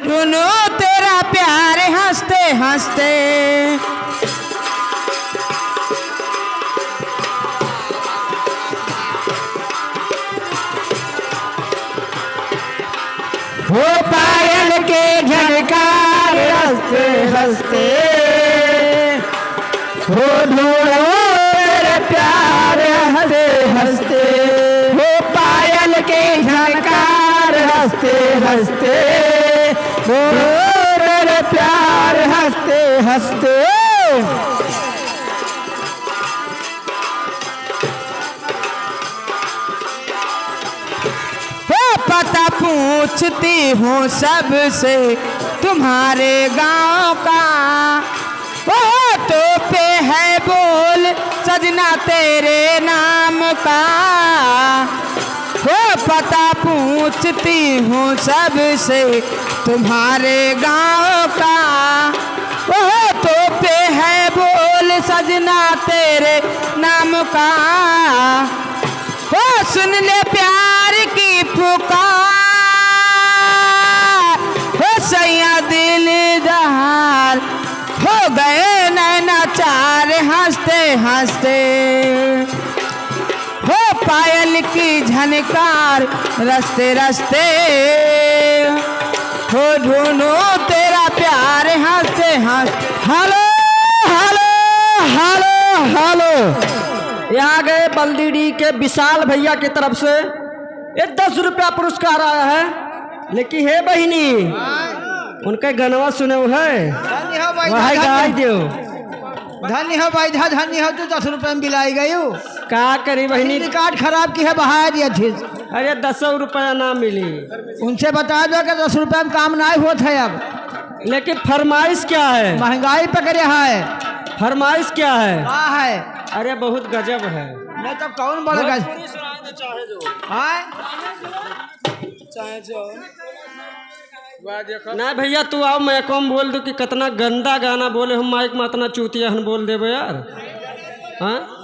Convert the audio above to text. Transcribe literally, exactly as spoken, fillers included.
ढूंढूं तेरा प्यार हंसते हंसते। हो पायल के झनकार हंसते हंसते। हो ढूंढूं तेरे प्यार हंसते हंसते, हो पायल के झनकार हंसते हंसते, हो तेरे प्यार हंसते हंसते। हो पता पूछती हूँ सबसे तुम्हारे गांव का, वो तो पे है बोल सजना तेरे नाम का। वो पता पूछती हूँ सबसे तुम्हारे गांव का, वो तो पे है बोल सजना तेरे नाम का। हो सुन ले प्यार की पुकार, हो सैया दिलदार, हो गए नैना चार हंसते हंसते। हो पायल की झनकार रस्ते रस्ते, हो ढूंढूं तेरा प्यार हंसते हंसते। हेलो, हेलो, हेलो, हेलो। ये आ गए बल्दीडी के विशाल भैया की तरफ से ये दस रुपया पुरस्कार आया है। लेकिन हे बहिनी, उनके गनवा सुने है, धन्य हो भाई, वह धन्य। गाय देव। धन्य हो भाई, धा-, धन्य हो, तू दस रुपया में बिलाई गयू। का करी बहिनी? रिकॉर्ड खराब की है, बहाया दिया थी। अरे, दसो रुपया ना मिली। उनसे बता दो कि दस रुपया में काम नाहीं होत है अब। लेकिन फरमाइश क्या है? महंगाई पकड़े है। फरमाइश क्या है? का है? अरे, बहुत गजब है। नहीं तो कौन बड़ा गज-, भोजपुरी सुनाए तो चाहे जो। हाँ? चाहे जो। वाह, देखो। ना भैया, तू आओ, मैं कौन बोल दूं कि कितना गंदा गाना बोले हम, माइक में इतना चूतिया हन बोल देबे यार। हाँ?